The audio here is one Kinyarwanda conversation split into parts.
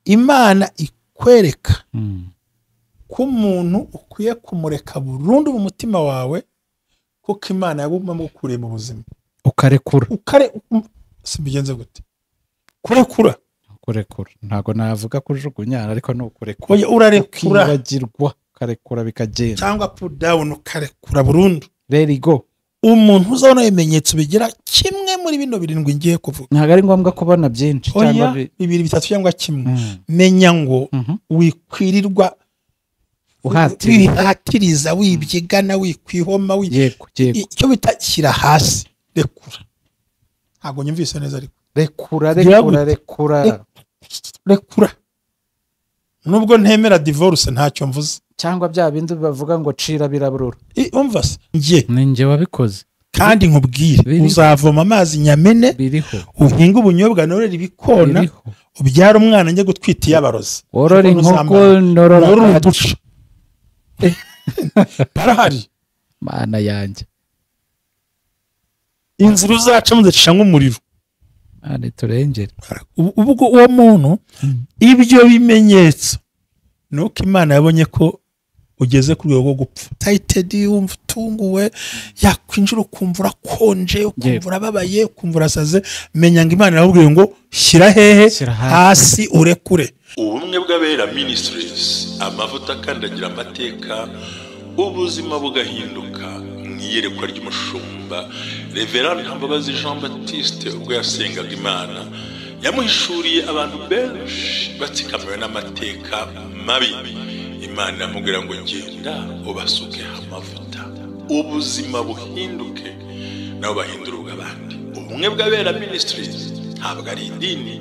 Imana ikwereka ko umuntu ukwiye kumureka burundu mu mutima wawe, kuko Imana yagumamukuriye mu buzima. Ukarekura. Simbigenze gute? Kurekura. Kurekura. Ntago navuga kujugunya ariko no kurekura. Urarekura. Ukibagirwa, ukarekura bikagenda. Cyangwa put down ukarekura burundu. Let it go. Umuntu uzabona ibimenyetso bigira kimwe muri bino birindwi ngiye kuvuga. Ntago ari ngombwa kubona byinshi cyangwa bibiri bitatu cyangwa kimwe. Menya ngo wikwirirwa uhatiriza wibyigana wikwihoma yego yego. Icyo bitakira hasi rekura. Ntago nyumvise neza ariko rekura rekura rekura rekura. Nubwo ntemera divorce ntacyo mvuze. Cyangwa bya bindi bavuga ngo cira biraburura. Umva se nge ninjye wabikoze kandi nkubwire uzavoma amazi nyamene biriho, uhinga ubunyobwa norera ibikona, ubyara umwana njye gutwita iyabarozi, worora inkoko norora uduca. Barahari mana yanjye. Inzira uzacamo uzacisha nk'umuriro. Mana turengere. Ubwo uwo muntu ibyo bimenyetso nuko Imana yabonye ko ugeze ku rwego rwo gupfa. Tited wumva utunguwe, yakwinjira ukumva urakonje, ukumva urababaye, ukumva urasaze. Menya ngo Imana irakubwiye ngo shyira hehe hasi urekure. Ubumwe bw'Abera Ministries, amavuta akandagira amateka, ubuzima bugahinduka. Iyerekwa ry'umushumba Reverend Ntambabazi Jean Baptiste ubwo yasengaga Imana yamuhishuriye abantu benshi batsikamiwe n'amateka mabi. Imana iramubwira ngo genda ubasuke amavuta, ubuzima buhinduke nabo bahindura ubw'abandi. Ubumwe bw'Abera Ministries ntabwo ari idini,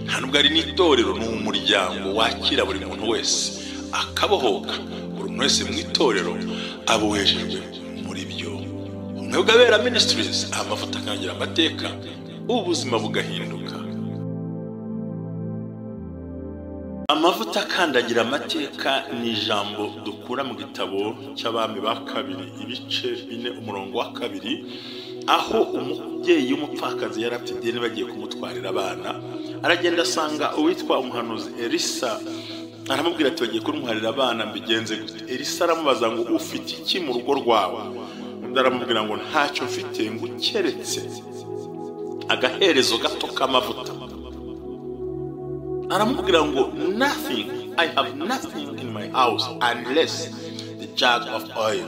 nta nubwo ari n'itorero, ni umuryango wakira buri muntu wese akabohoka. Buri muntu wese mu itorero abohejejwe muri byo. Ubumwe bw'Abera Ministries, amavuta akangira amateka, ubuzima bugahinduka. Amavuta akandagira amateka ni ijambo dukura mu gitabo cy'Abami ba kabiri ibice 4 umurongo wa 2, aho umubyeyi w'umupfakazi yari afite ideni bagiye kumutwarira abana. Aragenda asanga uwitwa umuhanuzi Elisa, aramubwira ati bagiye kuntwarira abana mbigenze gute? Elisa aramubaza ngo ufite iki mu rugo rwawe? Undi aramubwira ngo ntacyo mfite ngo ukeretse agaherezo gato k'amavuta. Aramubwira ngo nothing, I have nothing in my house unless the jug of oil.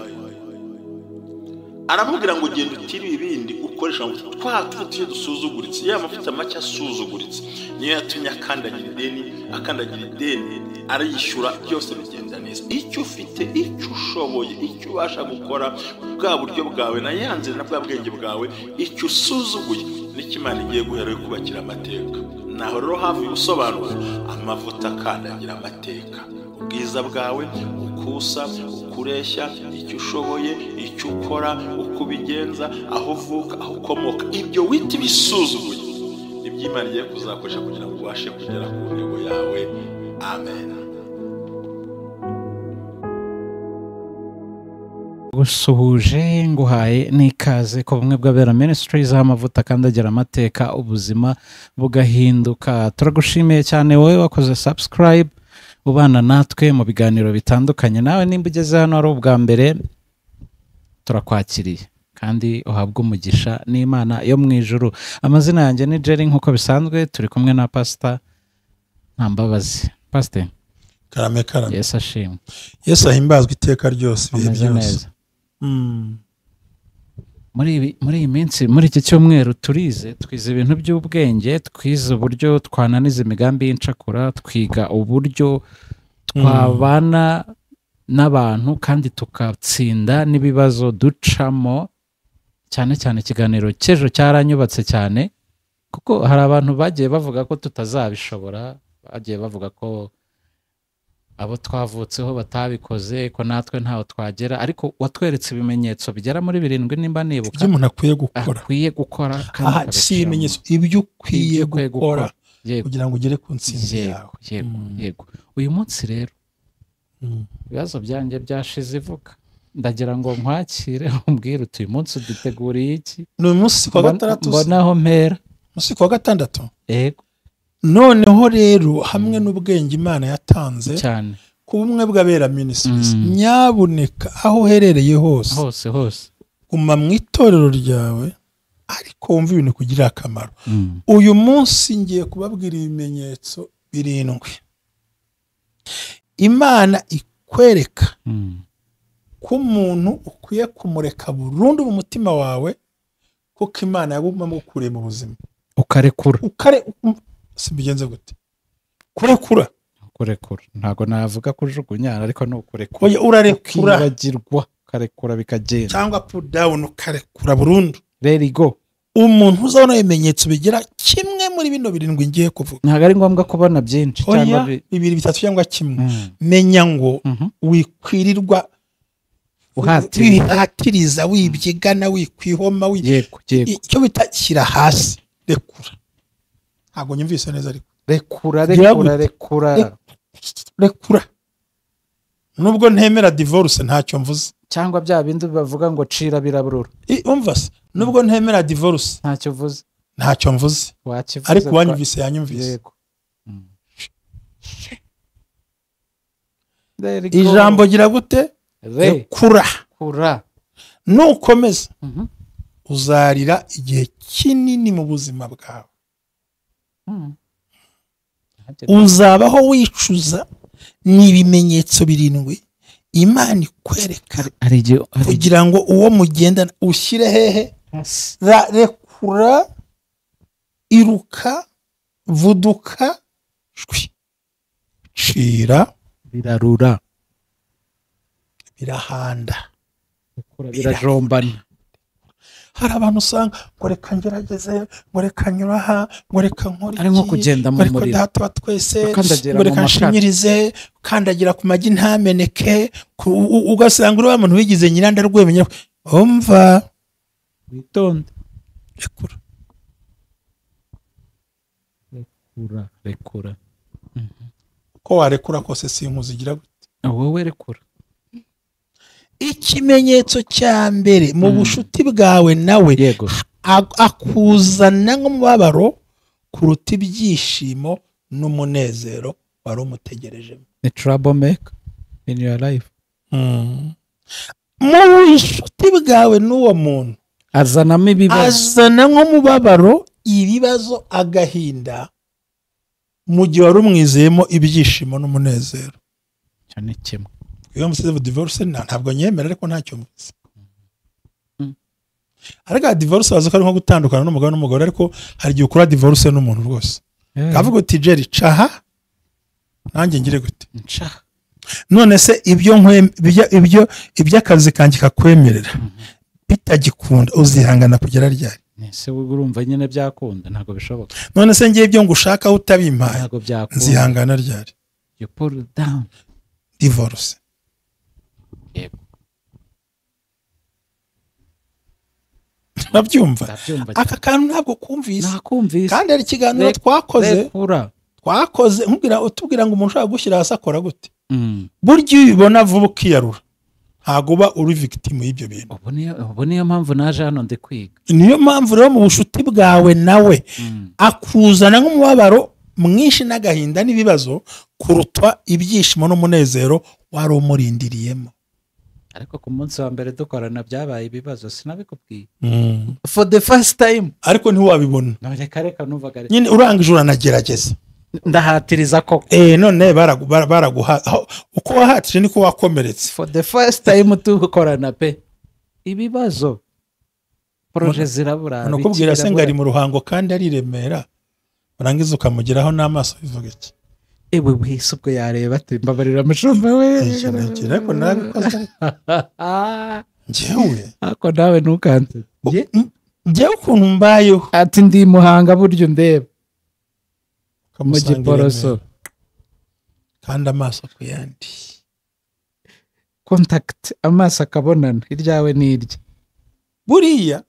Aramubwira ngo genda utire ibindi ukoresha amavuta twa tuvuta dusuzuguritse, ya mavuta make asuzuguritse niyo yatumye akandagira ideni, akandagira ideni arayishyura, byose bigenda neza. Icyo ufite, icyo ushoboye, icyo ubasha gukora, bwa buryo bwawe na yanze na bwa bwenge bwawe, icyo usuzuguye nicyo Imana igiye guhera yo kubakira amateka. Naho rero havuye ubusobanuro amavuta akandagira amateka. Ubwiza bwawe, ukusa, ukureshya, icyo ushoboye, icyo ukora, uko ubigenza, aho uvuka, aho ukomoka, ibyo wita ibisuzuguye nibyo Imana igiye kuzakoresha kugira ngo ubashe kugera ku ntego yawe. Amen. Gusuhuje nguhaye n'ikaze ku bumwe bw'Abera Ministries, amavuta akandagira amateka, ubuzima bugahinduka. Turagushimiye cyane wowe wakoze subscribe, ubana natwe mu biganiro bitandukanye. Nawe nimba ugeze hano ari ubwa mbere, turakwakiriye kandi uhabwe umugisha n'Imana yo mu ijuru. Amazina yanjye ni Jerry nk'uko bisanzwe, turi kumwe na Pastor Ntambabazi. Pastor, karame karame. Yesu ashimwe. Yesu ahimbazwe iteka ryose ibihe byose. Muri iyi minsi, muri iki cyumweru twize ibintu by'ubwenge, twize uburyo twananiza imigambi y'incakura, twiga uburyo twabana n'abantu kandi tukatsinda n'ibibazo ducamo. Cyane cyane ikiganiro cy'ejo cyaranyubatse cyane, kuko hari abantu bagiye bavuga ko tutazabishobora, bagiye bavuga ko abo twavutseho batabikoze, ko natwe ntaho twagera, ariko watweretse ibimenyetso bigera muri 7 nimba nibuka, ibyo umuntu akwiye gukora, akwiye gukora. Aha si ibimenyetso, ibyo ukwiye gukora kugira ngo ugere ku ntsinzi yawe. Yego yego. Uyu munsi rero ibibazo byanjye byashize ivuga, ndagira ngo nkwakire umbwire uti uyu munsi uduteguriye iki? Ni umunsi kwa gatandatu, mbonaho mpera umunsi kwa gatandatu. Yego. Noneho rero hamwe n'ubwenge Imana yatanze cyane ku bumwe bw'abera ministries, nyabuneka aho uherereye hose hose hose, guma mu itorero ryawe, ariko wumve ibintu kugirira akamaro. Uyu munsi ngiye kubabwira ibimenyetso 7 Imana ikwereka ko umuntu ukwiye kumureka burundu mu mutima wawe, kuko Imana yagumamo mu buzima. Ukarekura. Simbigenze gute? Kurekura. Kurekura. Ntago navuga kujugunya, ariko ni ukurekura. Oya, urarekura. Ukibagirwa, ukarekura bikagenda. Cyangwa put down, ukarekura burundu. Let it go. Umuntu uzabona ibimenyetso bigira kimwe muri bino 7 ngiye kuvuga. Ntago ari ngombwa kubona byinshi cyangwa 2, 3 cyangwa kimwe. Menya ngo wikwirirwa uhatiriza, wibyigana, wikwihoma, yego yego. Icyo bitakira hasi, rekura. Ntago nyumvise neza ariko. Rekura, rekura, rekura. Rekura. Nubwo ntemera divorce ntacyo mvuze. Cyangwa bya bindi bavuga ngo cira biraburura. Umva se, nubwo ntemera divorce ntacyo mvuze. Ntacyo mvuze. Ariko wanyumvise yanyumvise. Yego. Ijambo gira gute? Rekura. Kura. Nukomeza uzarira igihe kinini mu buzima bwawe. Uzabaho wicuza. Ni ibimenyetso 7 Imana ikwereka kugira ngo uwo mugendana ushyire hehe? Rekura, iruka, vuduka, shwi, cira, birarura, birahanda, birajombana. Hari abantu usanga ngo reka ngerageze, ngo reka nyuraha, ngo reka nkore ari nko kugenda mu muriro, data wa twese, ngo reka nshinyirize, ukandagira ku magi ntameneke, ugasanga uri wa muntu wigize nyiranda rwemenya. Umva, witonde, rekura, rekura, rekura. Uko warekura kose sinkuzigira gute? Wowe rekura. Ikimenyetso cya mbere mu bushuti bwawe nawe, akuzana nk'umubabaro kuruta ibyishimo n'umunezero wari umutegerejemo. Ni trouble maker in your life. Mu bushuti bwawe n'uwo muntu azanamo ibibazo, azana nk'umubabaro, ibibazo, agahinda, mu gihe wari umwizeyemo ibyishimo n'umunezero. Cyane kimwe. Iyo musize divorce ntabwo nyemera, ariko ntacyo mvuze. Ariko divorce bazi ko ari nko gutandukana n'umugabo n'umugore, ariko hari igihe ukora divorce n'umuntu rwose. Kavuga uti Jerry caha nanjye ngire gute? Nca. None se ibyo ibyo iby'akazi kanjye kakwemerera bitagikunda uzihangana kugera ryari? Ese urumva nyine byakunda? Ntabwo bishoboka. None se ngiye ibyo ngushaka utabimpaye ntabwo byakunda, nzihangana ryari? You pull down. Divorce. Yego. Nabyumva. Aka kantu ntabwo kumvise. Nakumvise. Kandi ari ikiganiro twakoze. Twakoze nkubwira utubwira ngo umuntu ushaka gushyira hasi akora gute? Burya ubibona vuba ukiyarura. Ntago uba uri victim y'ibyo bintu. Ubu niyo mpamvu naje hano ndi kwiga. Niyo mpamvu rero mu bushuti bwawe nawe akuzana nk'umubabaro mwinshi n'agahinda n'ibibazo kuruta ibyishimo n'umunezero wari umurindiriyemo. Ariko ku munsi wa mbere dukorana byabaye ibibazo, sinabikubwiye. For the first time. Ariko ntiwabibona. No, reka reka numvaga nyine urangije uranagerageza. Ndahatiriza koko. None baraguha uko wahatije niko wakomeretse. For the first time tukorana pe. Ibibazo. Projet zirabura. Nukubwira se ngari mu Ruhango kandi ari Remera. Urangiza ukamugeraho n'amaso bivuga iki? Ewe wese ubwo yareba ati mbabarira mushumba we. Ariko narabikoze. Njyewe ako nawe ntukanze. Njyewe ukuntu mbayeho. Ati ndi Muhanga buryo ndeba. Mu Giporoso. Kandi amaso ku yandi. Contact amaso akabonana iryawe n'irye. Buriya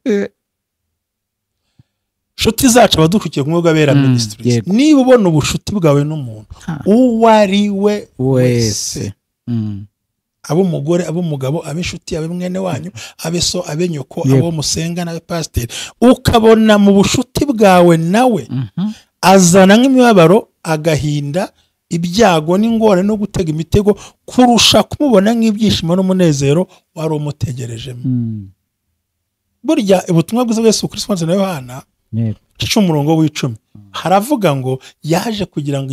nshuti zacu abadukurikiye ku mwuga bera ministries, niba ubona ubushuti bwawe n'umuntu uwo ari we wese, abo umugore, abo umugabo, abe inshuti, abe mwene wanyu, abe so, abe nyoko, abo musenga n'abe pasiteri, ukabona mu bushuti bwawe nawe Azana nk'imibabaro, agahinda, ibyago n'ingorane no gutega imitego, kurusha kumubona nk'ibyishimo n'umunezero wari umutegerejemo. Burya ubutumwa bwiza bwa Yesu Kristo na Yohana umurongo w'10 haravuga ngo yaje kugira ngo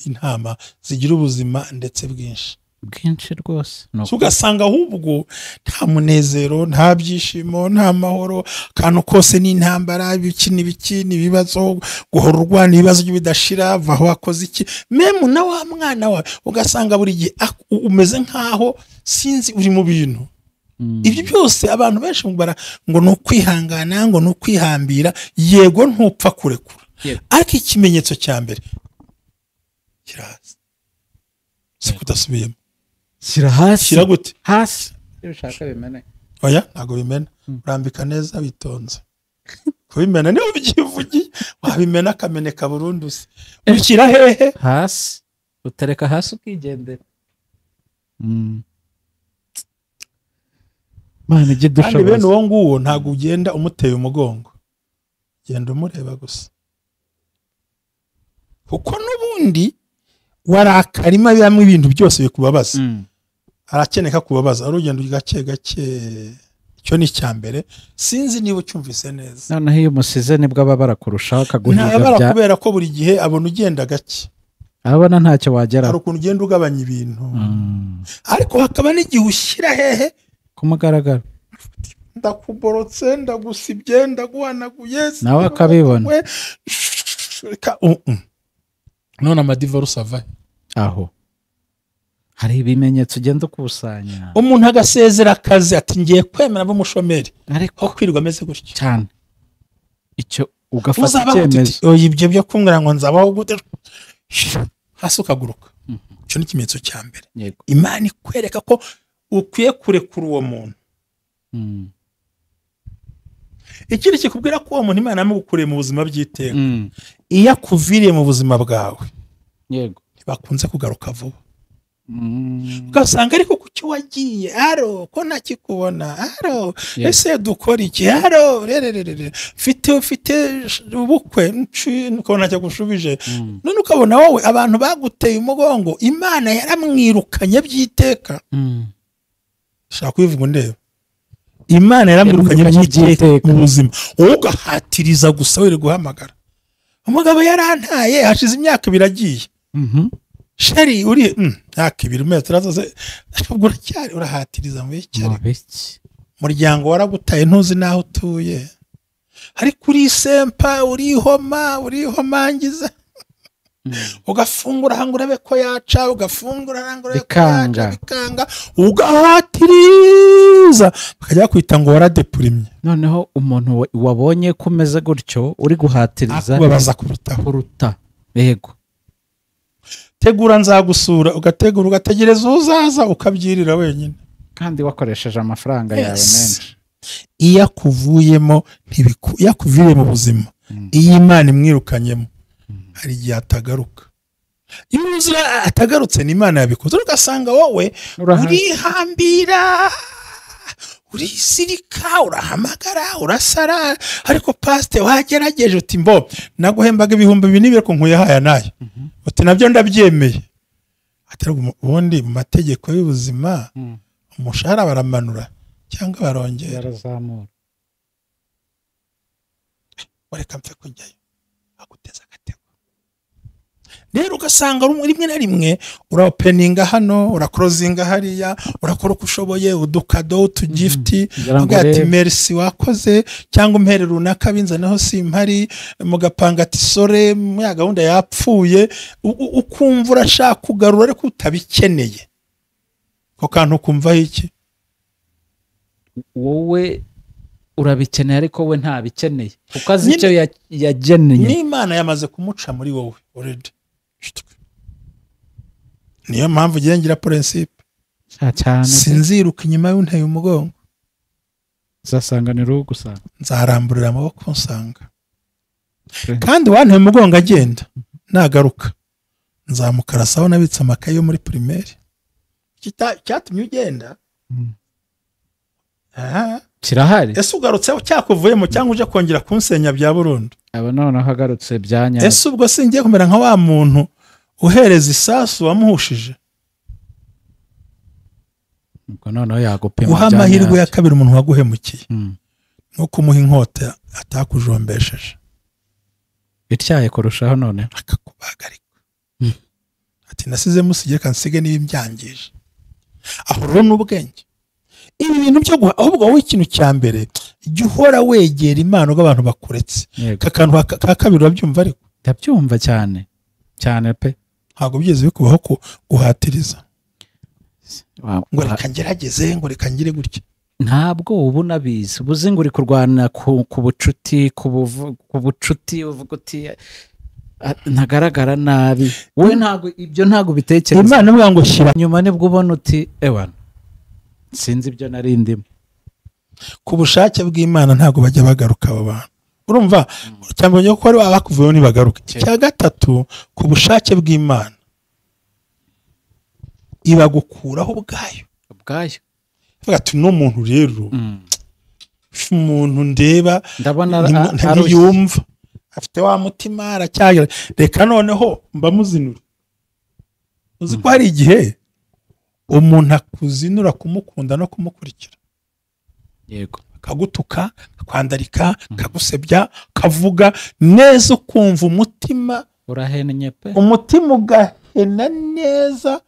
intama zigire ubuzima ndetse bwinshi. Bwinshi rwose. Ugasanga ahubwo nta munezero, nta byishimo, nta mahoro, kantu kose ni intambara, ibiki n'ibiki n'ibibazo, guhora urwana ibibazo bidashira, vaho wakoze iki, memu na wa mwana wawe ugasanga buri gihe umeze nkaho sinzi uri mu bintu. Ibyo byose abantu benshi bara ngo ni ukwihangana, ngo ni ukwihambira, yego ntupfa kurekura. Ariko ikimenyetso cya mbere kiraza. Sikudasubiyemo. Shyira hasi. Shyira gute? Hasi. Iyo ushaka bimene. Oya, ntago bimena. Urambika neza bitonze. Kubimena niyo ubyivugiye, wabimena akameneka burundu se. Ushyira hehe? Hasi. Utereka hasi ukigendera. Mana ijye dushoboza. Kandi bene uwo nguwo ntago ugenda umuteye umugongo. Genda umureba gusa. Kuko n'ubundi warakarima bamwe ibintu byose bikubabaza. Arakeneka kubabaza, arugenda gake gake. Icyo ni icyambere, sinzi niba ucyumvise neza. Noneho iyo umusize nibwo ababara kurushaho akaguhiga bya. Ntabara kubera ko buri gihe abona ugenda gake. Abona ntacyo wagera. Hari ukuntu ugenda ugabanya ibintu. Ariko hakaba n'igihe ushyira hehe ku mugaragaro. Ndakuborotse, ndagusibye, ndaguhanaguye. Nawe akabibona. None amadivorce ava aho. Hari ibimenyetso ugenda ukusanya. Umuntu agasezera akazi ati ngiye kwemera b'umushomeri, ariko kwirwa ameze gutyo cyane. Icyo ugafata icyemezo. Oya, ibyo byo kumbwira ngo nzabaho gute, hasi ukaguruka. Icyo ni ikimenyetso cya mbere. Imana ikwereka ko ukwiye kurekura uwo muntu. Ikindi kikubwira ko uwo muntu Imana yamugukuriye mu buzima by'iteka. Iyo akuviriye mu buzima bwawe, yego, ntibakunze kugaruka vuba. Ugasanga ariko kuki wagiye, aro ko ntakikubona, aro ese dukora iki, aro rererere mfite ubukwe ukabona cyagushubije. None ukabona wowe abantu baguteye umugongo, Imana yaramwirukanye by'iteka. Shaka kubivuga ndeba. Imana yaramwirukanye by'iteka mu buzima, wowe ugahatiriza gusa wiri guhamagara. Umugabo yarantaye hashize imyaka ibiri agiye. Sheri uri myaka ibiri metero azaze, ubwo uracyari urahatiriza mu cyari. Muryango waragutaye ntuzi naho utuye. Ariko uri sempa, uri homa, urihomangiza. Ugafungura hanga urabe ko yaca, ugafungura hanga urabe ko yaca, bikanga, ugahatiriza bakajya kwita ngo waradepurimye. Noneho umuntu wabonye kumeze gutyo uri guhatiriza akubabaza kuruta. Yego. Tegura nzagusura, ugategura ugategereza uzaza ukabyirira wenyine. Kandi wakoresheje amafaranga yawe menshi. Iyo akuvuyemo iyo akuviriye mu buzima, iyo Imana imwirukanyemo, hari igihe atagaruka. Iyo atagarutse ni Imana yabikoze. Ugasanga wowe urihambira, urisirika, urahamagara, urasara, ariko pastor wagerageje uti mbo naguhembaga 2000 ko nkuye haya nayo. Uti nabyo ndabyemeye. Atari ubundi mu mategeko y'ubuzima umushahara baramanura cyangwa barongera, barazamura. Wareka mfe kujyayo aguteza agatego. Rero ugasanga rimwe na rimwe uraopeninga hano, uracrosinga hariya, urakora uko ushoboye, udukado, utugifti, ati merci wakoze, cyangwa umpere runaka binzaneho simpari, mugapanga ati sore ya gahunda yapfuye, ukumva urashaka kugarura ariko utabikeneye. Ko kantu kumva iki? Wowe urabikeneye ariko we ntabikeneye, kuko azi icyo yageneye. N'Imana yamaze kumuca muri wowe already. Niyo mpamvu ugiye ngira principe cyane, sinziruka inyuma y'unteye umugongo, nzasanganira ugusanga, nzaramburira amaboko nsanga. Kandi wanteye umugongo agenda nagaruka nzamukarasaho nabitse amakaye yo muri primaire. Cyatumye ugenda Kirahari. Ese ugarutse cyakuvuyemo cyangwa uje kongera kunsenya bya burundu? Aba noneho agarutse bya nyabyo. Ese ubwo singiye kumera nka wa muntu uhereza isasu wamuhushije? Ubwo noneho yagupima. Guha amahirwe ya kabiri umuntu waguhemukiye no kumuha inkota atakujombesheje. Bityaye kurushaho none akakubagarika. Ati nasize musige kansige n'ibyangije. Aho rero n'ubwenge. Ibi bintu byo guha, ahubwo wowe ikintu cya mbere jya uhora wegera Imana ubwo abantu bakuretse. Akantu ka kabiri urabyumva ariko? Ndabyumva cyane cyane pe. Ntabwo byigeze bikubaho ko guhatiriza ngo reka ngerageze, ngo reka ngire gutya. Ntabwo ubu nabizi, ubuze ngo uri kurwana ku bucuti, ku bucuti uvuga uti ntagaragara nabi. Wowe ntabwo ibyo ntabwo bitekereza. Imana ivuga ngo shyira nyuma nibwo ubona uti ewana sinzi ibyo nari ndimo. Ku bushake bw'Imana ntabwo bajya bagaruka abo bantu. Urumva cyangwa ko ari abakuvuyeho ntibagaruke. Icya gatatu, ku bushake bw'Imana ibagukuraho ubwayo. Ubwayo. Vuga ati no muntu rero umuntu ndeba ndabona ntiyumva afite wa mutima aracyagira, reka noneho mbamuzinura. Uzi ko hari igihe umuntu akuzinura kumukunda no kumukurikira. Yego. Akagutuka, akwandarika, akagusebya, kavuga neza ukumva umutima urahennye pe. Umutima ugahena neza,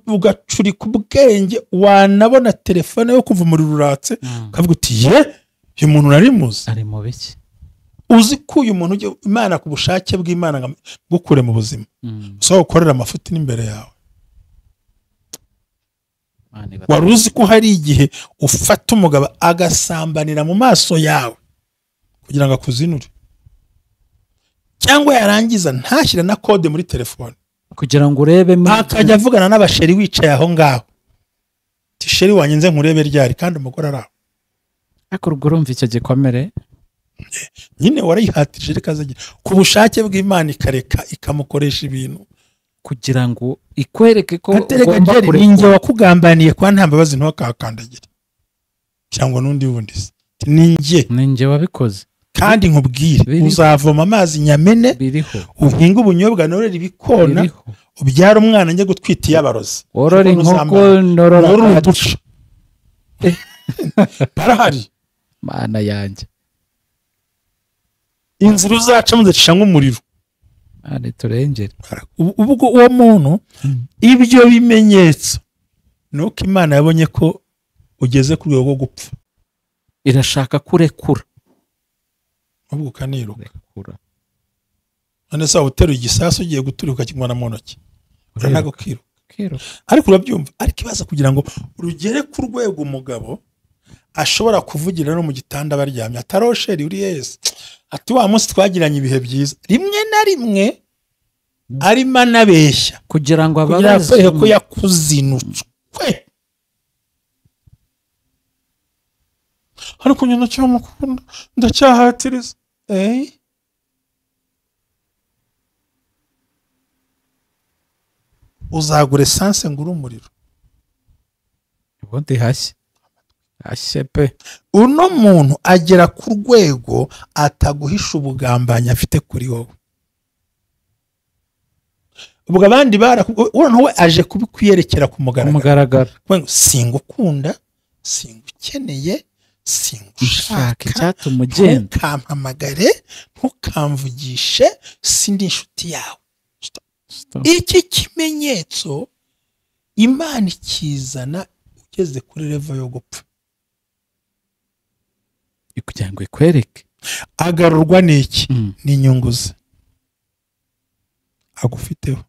ugacurika ubwenge, wanabona telefone yo kuva umuriro uratse ukavuga uti ye uyu muntu nari muzi ari mu biki. Uzi ko uyu muntu Imana ku bushake bw'Imana gukure mu buzima usaba gukorera amafuti n'imbere yawe. Wari uzi ko hari igihe ufata umugabo agasambanira mu maso yawe kugira ngo akuzinure, cyangwa yarangiza ntashyire na kode muri telefone kugira ngo urebe, akajya avugana n'abasheri wicaye aho ngaho, ati sheri wanjye nze nkurebe ryari, kandi umugore araho. Ariko urwo urumva icyo gikomere nyine warayihatirije, reka azagira ku bushake bw'Imana ikareka ikamukoresha ibintu kugira ngo ikwereke ko ugomba kureka. Ninjye wakugambaniye kwa nta mbabazi ntukakandagire cyangwa n'undi wundi, ninjye wabikoze kandi nkubwire uzavoma amazi nyamene, uhinga ubunyobwa norora ibikona, ubyara umwana njye gutwita iyabarozi, worora inkoko norora uduca. Barahari mana yanjye. Inzira uzacamo uzacisha nk'umuriro. Mane turengere. Ubwo uwo muntu ibyo bimenyetso nuko Imana yabonye ko ugeze ku rwego rwo gupfa, irashaka kurekura ubwo ukaniruka. None se uteruye igisasu ugiye guturika kimwana mu ntoki, uranago kiruka. Ariko urabyumva, ariko ibaza kugira ngo rugere ku rwego umugabo ashobora kuvugira no mu gitanda baryamye atarosheri uri yese, ati wa munsi twagiranye ibihe byiza, rimwe na rimwe arimo anabeshya kugira ngo ababaze ko yakuzinutswe. Ariko njye ndacyamukunda, ndacyahatiriza. Uzagura esanse ngura umuriro. Ubundi hashye. Hashye pe. Uno muntu agera ku rwego ataguhisha ubugambanyi afite kuri wowe. Ubwo abandi urabona we aje kubikwiyerekera ku mugaragaro. Singukunda, singukeneye, singushaka, icyatuma ugenda, ntukampamagare, ntukamvugishe, sindi inshuti yawe. Iki kimenyetso Imana ikizana ugeze kuri level yo gupfa kugira ngo ikwereke. Agarurwa n'iki? N'inyungu ze agufiteho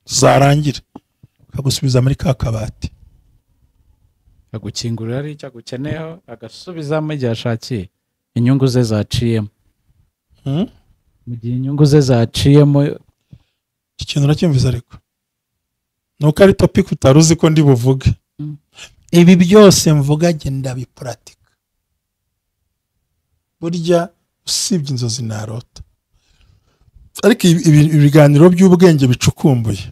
zarangira akagusubiza muri ka kabati, agukingurira ari icyo agukeneyeho, agasubizamo igihe ashakiye inyungu ze zaciyemo. Mu gihe inyungu ze zaciyemo. Iki kintu uracyumvise ariko nuko ari topic utari uzi ko ndi buvuge. Ibi byose mvuga genda bipuratika. Burya usibye inzozi narota, ariko ibiganiro by'ubwenge bicukumbuye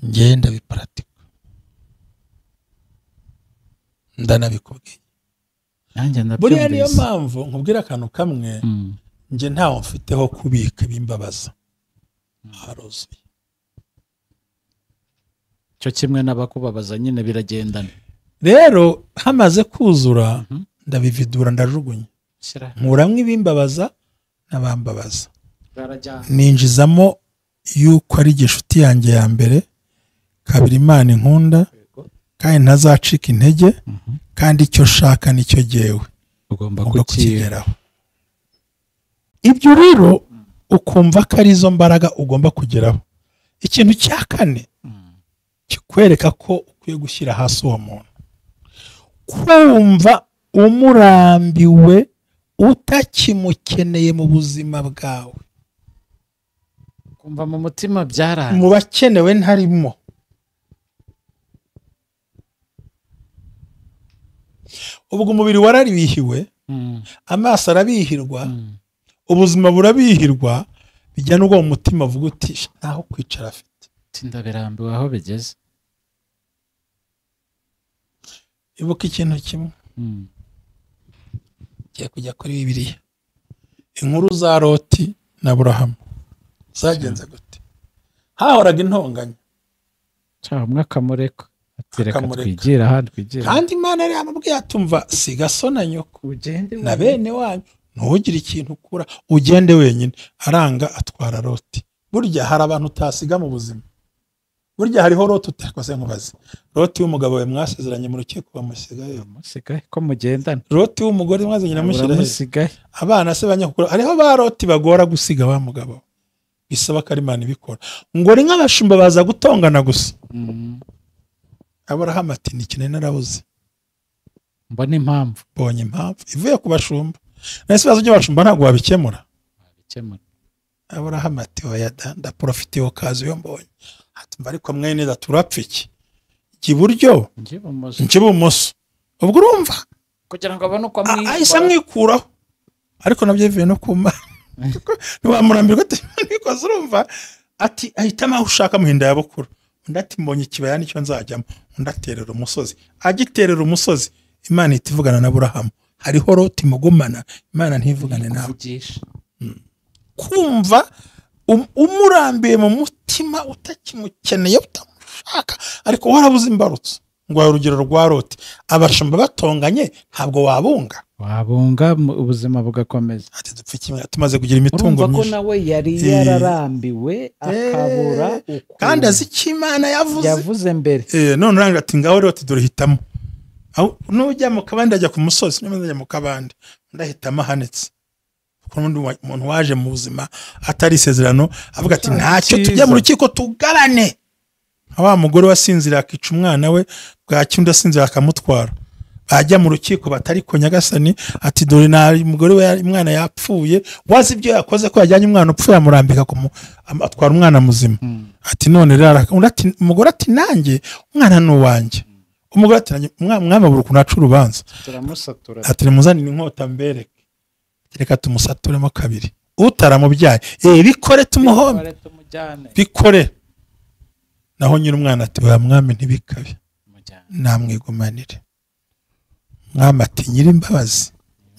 ngenda biparatika. Ndanabikubwiye. Nanjye Buriya niyo ndabyumvise. mpamvu nkubwira akantu kamwe, njye ntawe mfiteho kubika ibimbabaza. Haruzuye. Cyo kimwe n'abakubabaza nyine biragendana. Rero hamaze kuzura ndabividura ndajugunya. Nkuramwe ibimbabaza n'abambabaza. Ninjizamo yuko ari gishuti yanjye ya mbere, kabiri Imana inkunda, kandi ntazacika intege, kandi icyo shaka nicyo jyewe ugomba kukigeraho. Ibyo rero ukumva ko ari izo mbaraga ugomba kugeraho. Ikintu cya kane kikwereka ko ukwiye gushyira hasi uwo muntu, kumva umurambiwe utakimukeneye mu buzima bwawe, kumva mu mutima byaranze, mu bakenewe ntarimo. Ubwo umubiri wararibihiwe, amaso arabihirwa, ubuzima burabihirwa, bijya n'ubwo mu mutima avuga uti ntaho kwicara afite. Ndabirambiwe aho bigeze. Ibuka ikintu kimwe. Ngiye kujya kuri Bibiliya. Inkuru za Loti na Aburahamu zagenze gute? Hahoraga intonganya. Umwe akamureka ati reka twigira ahandi twigira. Kandi Imana yari yamubwiye atumva siga so na nyoko ugende na bene wanyu, ntugire ikintu ukura, ugende wenyine. Aranga atwara Loti. Burya hari abantu utasiga mu buzima. Burya hariho Loti utakoze nkubaze. Loti w'umugabo we mwasezeranye mu rukiko bamusigaye. Musigaye ko mugendana. Loti w'umugore mwazanye namushyira. Abana se banyakukura. Hariho ba Loti bagora gusiga wa mugabo. Bisaba ko Imana ibikora. Ngo ari nk'abashumba baza gutongana gusa. Aburahamu ati nikine narabuze. Mbona impamvu. Mbonye impamvu ivuye ku bashumba. Nese ibibazo by'abashumba ntabwo wabikemura. Wabikemura. Aburahamu ati oya da, ndaprofite okaziyo mbonye. Ati ariko mwene da turapfa iki? Jya iburyo, njya ibumoso. Ubwo urumva kugira ngo abone uko amwikura. Ahise amwikuraho. Ariko nabyo bivuye no ku Mana. Ntiwamurambirwa ati nikoze urumva ati ahitamo aho ushaka muhinda ya bukuru. Undi ati mbonye ikibaya nicyo nzajyamo. Undi aterera umusozi. Agiterera umusozi Imana ihita ivugana na Aburahamu. Hariho Loti mugumana, Imana ntivugane nawe. Kumva umurambiye mu mutima utakimukeneye utamushaka, ariko warabuze imbarutso. Ngo urugero rwa Loti, abashumba batonganye ntabwo wabunga. Wabunga ubuzima bugakomeza. Ati dupfa kimwe tumaze kugira imitungo myinshi. Urumva ko nawe yari yararambiwe akabura uko. Kandi azi icyo Imana yavuze. Yavuze mbere. None uranga ati ngaho Loti dore hitamo. Nujya mu kabande ajya ku musozi, nujya mu kabande ndahitamo ahanitse. Kuko n'undi muntu waje mu buzima atari isezerano avuga ati ntacyo tujya mu rukiko tugarane. Wa mugore wasinzira akica umwana we, bwacyo undi asinzira akamutwara. Bajya mu rukiko batari ko Nyagasani ati dore na umugore we umwana yapfuye, wazi ibyo yakoze ko yajyanye umwana upfuye amurambika atwara umwana muzima. Ati none rero undi ati umugore ati nanjye umwana ni uwanjye. Umugore ati nanjye umwami abura ukuntu aca urubanza. Turamusatura. Ati nimuzanire inkota mbereke. Reka tumusaturemo kabiri. Utaramubyaye bikore tumuhombe. Bikore. Naho nyiri umwana ati oya mwami ntibikabe. Namwigumanire. Mwami ati nyiri imbabazi,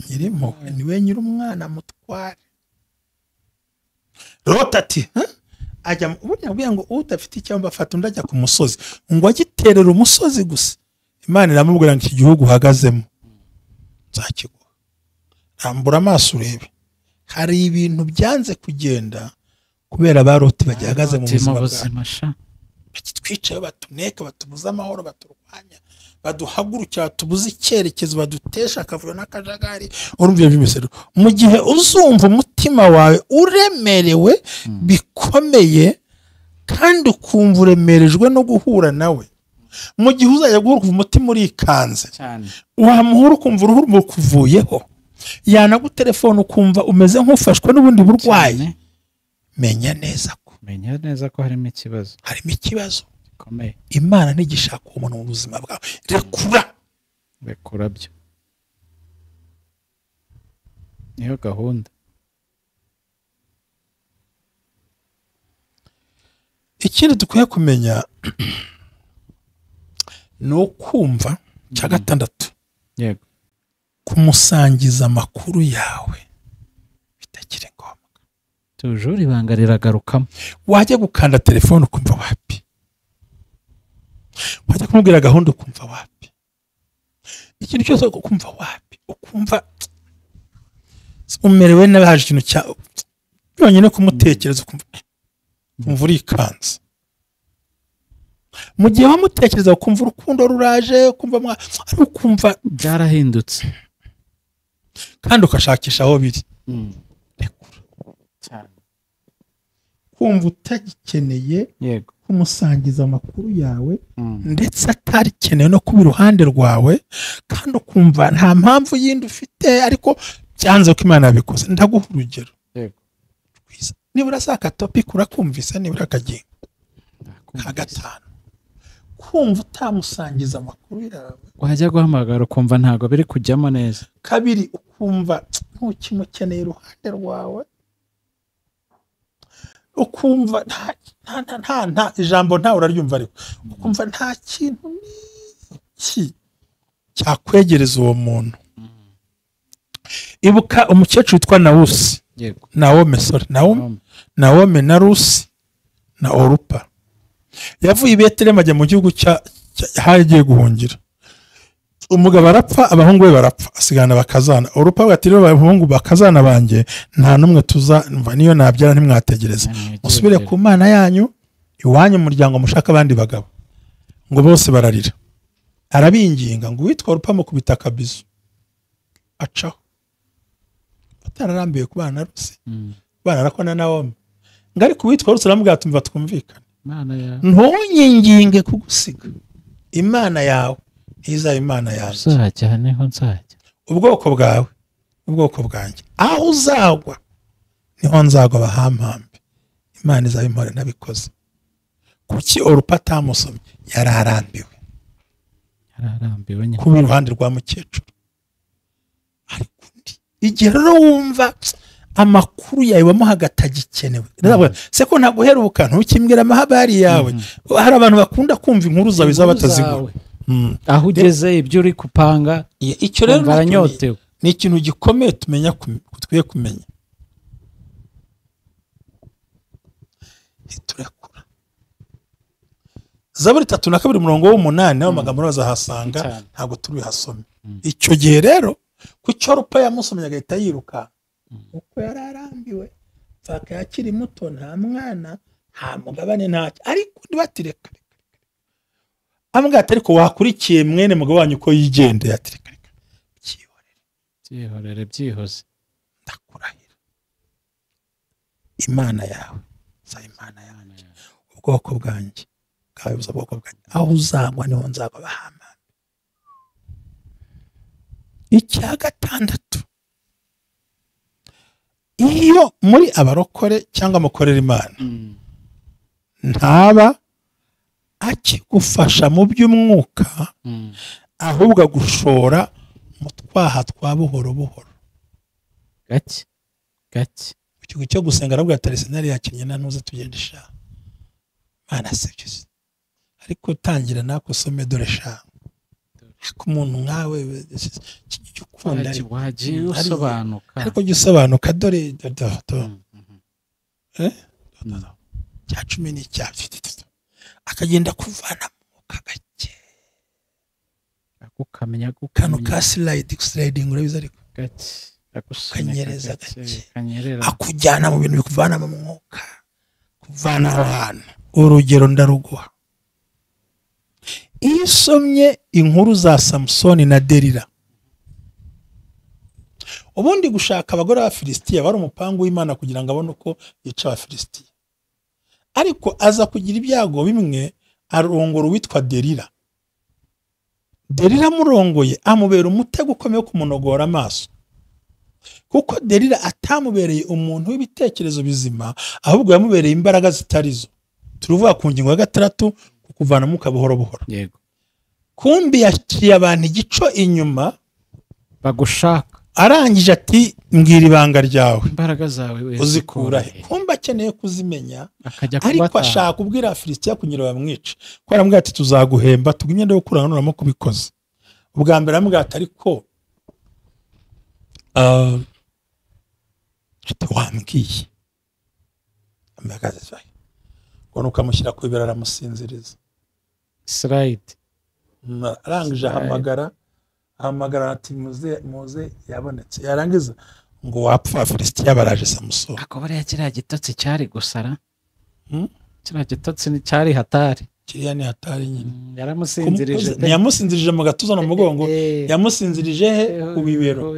nyiri impuhwe, niwe nyiri umwana mutware. Loti ati ajya burya ngo udafite icyamba afata undi ajya ku musozi, ngo agiterera umusozi gusa. Imana iramubwira ngo iki gihugu uhagazemo nzakiguha. Rambura amaso urebe. Hari ibintu byanze kugenda kubera ba Loti bagihagaze mu buzima bwawe. Bakitwicaye batuneka, batubuza amahoro, baturwanya, baduhagurukira, batubuza icyerekezo, badutesha akavuyo n'akajagari. Urumva ibyo byose. Mu gihe uzumva umutima wawe uremerewe bikomeye kandi ukumva uremerejwe no guhura nawe, mu gihe uzajya guhura ukumva umutima urikanze, wamuhura ukumva uruhu rukuvuyeho, yanagutelefone ukumva umeze nk'ufashwe n'ubundi burwayi, menya neza ko harimo ikibazo. Harimo ikibazo gikomeye. Imana ntigishaka uwo muntu mu buzima bwawe. Rekura. Rekura byo. Niyo gahunda. Ikindi dukwiye kumenya ni ukumva cya gatandatu. Yego. Kumusangiza amakuru yawe bitakiri ngombwa. Toujours ibanga riragarukamo. Wajya gukanda telefone ukumva wapi, wajya kumubwira gahunda ukumva wapi, ikintu cyose ukumva wapi, ukumva umerewe nabi, haje ikintu cya byonyine kumutekereza ukumva urikanze. Mu gihe wamutekereza ukumva urukundo ruraje, ukumva ukumva byarahindutse, kandi ukashakisha aho biri. Rekura cyane. Kumva utagikeneye kumusangiza amakuru yawe, ndetse atarikeneye no kuba iruhande rwawe, kandi ukumva nta mpamvu yindi ufite, ariko byanze ko Imana yabikoze. Ndaguha urugero. Yego. Nibura saka topic urakumvise, nibura akagingo ka gatanu, kumva utamusangiza amakuru yawe, wajya guhamagara ukumva ntago biri kujyamo neza. Kabiri, ukumva ntukimukeneye iruhande rwawe, ukumva nta ijambo nta uraryumva, ariko ukumva nta kintu n'iki cyakwegereza uwo muntu. Ibuka umukecuru witwa Nawusi. Yego. Naome, sorry, Naome na Rusi na Orupa. Yavuye i Betelehemu ajya mu gihugu cya hagiye guhungira. Umugabo arapfa, abahungu be barapfa, asigana bakazana. Orupa ati rero abahungu bakazana banjye nta numwe tuza, niyo nabyara ntimwategereza, musubire ku Mana yanyu, iwanyu umuryango mushaka abandi bagabo. Ngo bose bararira. Arabinginga ngo uwitwa Orupa mukubita akabizu, acaho. Atararambiwe kubana na Rusi, kubana arako na Naomi. Ngo ariko uwitwa Rusi aramubwira ati umva twumvikane, ntunyinginge kugusiga, Imana yawe ntizaba Imana yanjye, uzajya niho nzajya, ubwoko bwawe ubwoko bwanjye, aho uzagwa niho nzagwa bahampambe, Imana izaba impore nabikoze. Kuki Orupa atamusomye? Yararambiwe, yararambiwe kuba iruhande rwa mukecuru. Ariko igihe rero wumva amakuru yawe wamuhaga atagikenewe, se ko ntaguheruka ntukimbwira amahabari yawe. Hari abantu bakunda kumva inkuru zawe z'abatazigura, aho ugeze ibyo uri kupanga. Icyo rero ni ikintu gikomeye tumenya, tukwiye kumenya. Turekura Zaburi 32 umurongo w'8, nayo magambo bazahasanga, ntabwo turi hasome. Icyo gihe rero ku cyo Orupa yamusomye agahita yiruka, uko yararambiwe, pfaka yakiri muto, nta mwana, nta mugabane, ntacyo, ariko ntibatireka ambwira ati ariko wakurikiye mwene mugabo wanyu uko yigendeye, ati reka reka byihorere, byihorere, byihoze, ndakurahira Imana yawe za Imana yanjye, ubwoko bwanjye bwawe buza ubwoko bwanjye, aho uzagwa niho nzagwa bahama. Icya gatandatu, iyo muri abarokore cyangwa mukorera Imana, ntaba akigufasha mu by'umwuka, ahubwo agushora mu twaha twa buhoro buhoro, gake gake. Ikigo cyo gusenga arabwira ati Arsenal yakinnye na ntuze tugende sha, Mana sebye, ariko tangira nako usome dore sha, ariko umuntu nkawe ukunda wagiye usobanuka, ariko jya usobanuka dore cya 10 n'icya akagenda kuvana mu gake, akukamenya kano ka sliding urabizi, ariko gake akanyereza gake, akujyana mu bintu bikuvana mu mwuka, kuvana ahantu. Urugero ndaruguha, iyo usomye inkuru za Samusoni na Delila, ubundi gushaka abagore b'Abafilisitiya wari umupangu w'Imana kugira ngo abone uko yica Abafilisitiya, ariko aza kugira ibyago bimwe, arongora uwitwa Delila. Delila amurongoye amubera umutego ukomeye wo kumunogora amaso, kuko Delila atamubereye umuntu w'ibitekerezo bizima, ahubwo yamubereye imbaraga zitarizo. Turuvuga ku ngingo ya gatandatu, kuvana mu buhoro buhoro. Yego. Kumbi yaciye abantu igico inyuma bagushaka, arangije ati mbwira ibanga ryawe, imbaraga zawe uzikura he? Kumba akeneye kuzimenya, ariko ashaka kubwira Abafilisitiya kugira bamwice, ko aramubwira ati tuzaguhemba tugumye ndo gukuranuramo kubikoze. Ubwa mbere aramubwira ati ariko wambwiye ngo nuko amushyira ku bibero aramusinziriza. Slide. Arangije ahamagara ati muze yabonetse. Yarangiza ngo wapfa Abafilisitiya baraje Samusoni. Ako bariya kiriya gitotsi cyari gusara. Kiriya gitotsi ni cyari hatari. Kiriya ni hatari nyine. Yaramusinzirije. Ntiyamusinzirije mu gatuza no mu mugongo, yamusinzirije he ku bibero.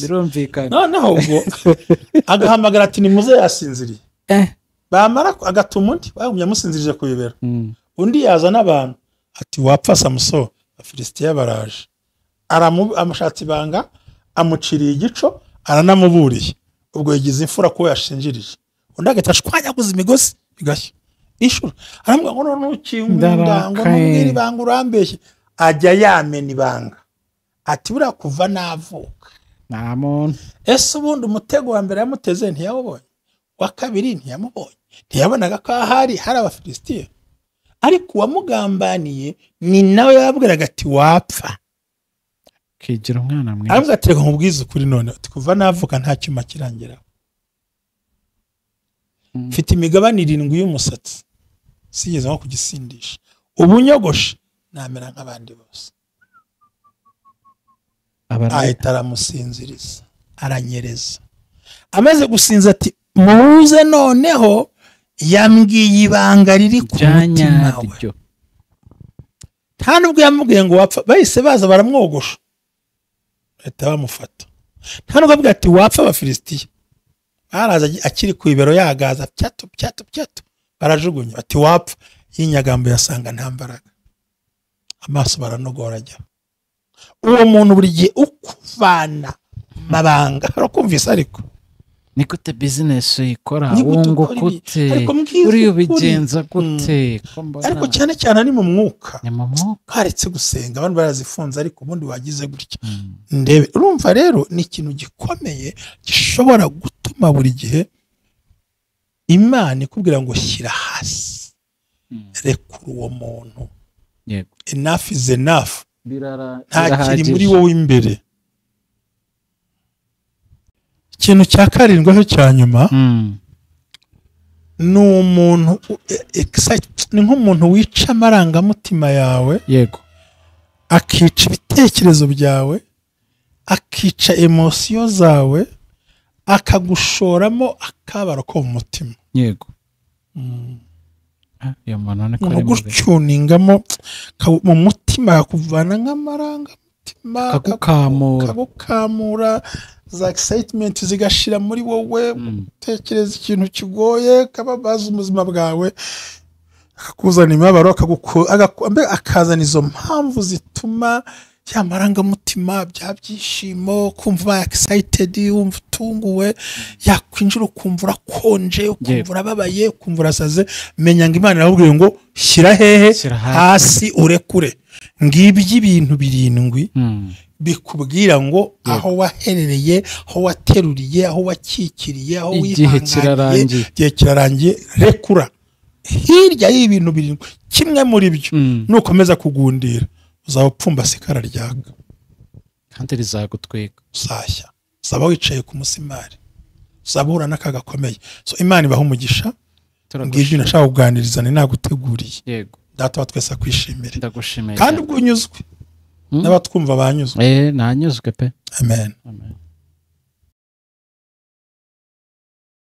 Birumvikana. Noneho ubwo agahamagara ati nimuze yasinziriye. Bamara agatuma undi bagumye amusinzirije ku bibero. Undi yaza n'abantu ati wapfa Samusoni, Abafilisitiya baraje. Amushatse ibanga, amuciriye igico, aranamuburiye. Ubwo yigize imfura kuko yashinjirije. Undi agahita ashwanyaguza imigozi igashya. Ishura aramubwira ngo none ukinkunda ngo nubwira ibanga urambeshye. Ajya yamena ibanga ati buriya kuva navuka nta muntu. Ese ubundi umutego wa mbere yamuteze ntiyawubonye, wa kabiri ntiyamubonye, ntiyabonaga ko ahari hari Abafilisitiya. Ariko uwamugambaniye ni nawe yababwiraga ati wapfa. Kigira umwana mwiza. Aramubwira ati reka nkubwize ukuri none, ati kuva navuka nta cyuma kirangeraho. Mfite imigabane 7 y'umusatsi sigeze nko kugisindisha. Ubu nyogoshe namera nk'abandi bose. Ahita aramusinziriza, aranyereza. Amaze gusinza ati muze noneho yambwiye ibanga riri ku mutima we. Nta nubwo yamubwiye ngo wapfa, bahise baza baramwogosha bahita bamufata. Nta nubwo avuga ati wapfa Abafilisitiya, baraza akiri ku bibero yagaza pyato pyato pyato, barajugunya bati wapfa. Y'inyagambo yasanga nta mbaraga, amaso baranogora ajya. Uwo muntu buri gihe ukuvana mabanga arakumvise. Ariko ni gute business uyikora, wunguka ute, uri ubigenza gute? Ariko cyane cyane ari mu mwuka, haretse gusenga abantu barazifunze, ariko ubundi wagize gutya ndebe. Urumva rero ni ikintu gikomeye gishobora gutuma buri gihe Imana ikubwira ngo shyira hasi, rekura uwo muntu. Enough is enough. Nta kiri muri wowe imbere. Ikintu cya karindwi aho cya nyuma ni umuntu ni nk'umuntu wica amarangamutima yawe. Yego. Akica ibitekerezo byawe, akica emosiyo zawe, akagushoramo akabaro ko mu mutima. Yego. Gucuningamo mu mutima, akuvana nk'amarangamutima, akagukamura za excitement zigashira muri wowe, gutekereza ikintu kigoye kababaza ubuzima bwawe, akakuzana imibabaro, akazana izo mpamvu zituma ya marangamutima bya byishimo, kumva excited, wumva utunguwe, yakwinjira ukumva urakonje, ukumva urababaye, ukumva urasaze. Menya ngo Imana irakubwiye ngo shyira hehe hasi urekure. Ngibyo ibintu 7 bikubwira ngo aho waherereye, aho wateruriye, aho wakikiriye, aho wihanganiye, igihe kirarangiye, rekura. Hirya y'ibintu 7 kimwe muri byo nukomeza kugundira uzaba upfumbase ikara ryaka kandi rizagutwika, uzashya, uzaba wicaye ku musimari, uzaba uhura n'akaga gakomeye. So Imana ibaha umugisha. Ngibyo nashaka kuganiriza ni naguteguriye. Yego. Data wa twese akwishimire. Ndagushimiye. Kandi ubwo unyuzwe n'abatwumva banyuzwe. Nanyuzwe pe. Amen. Amen.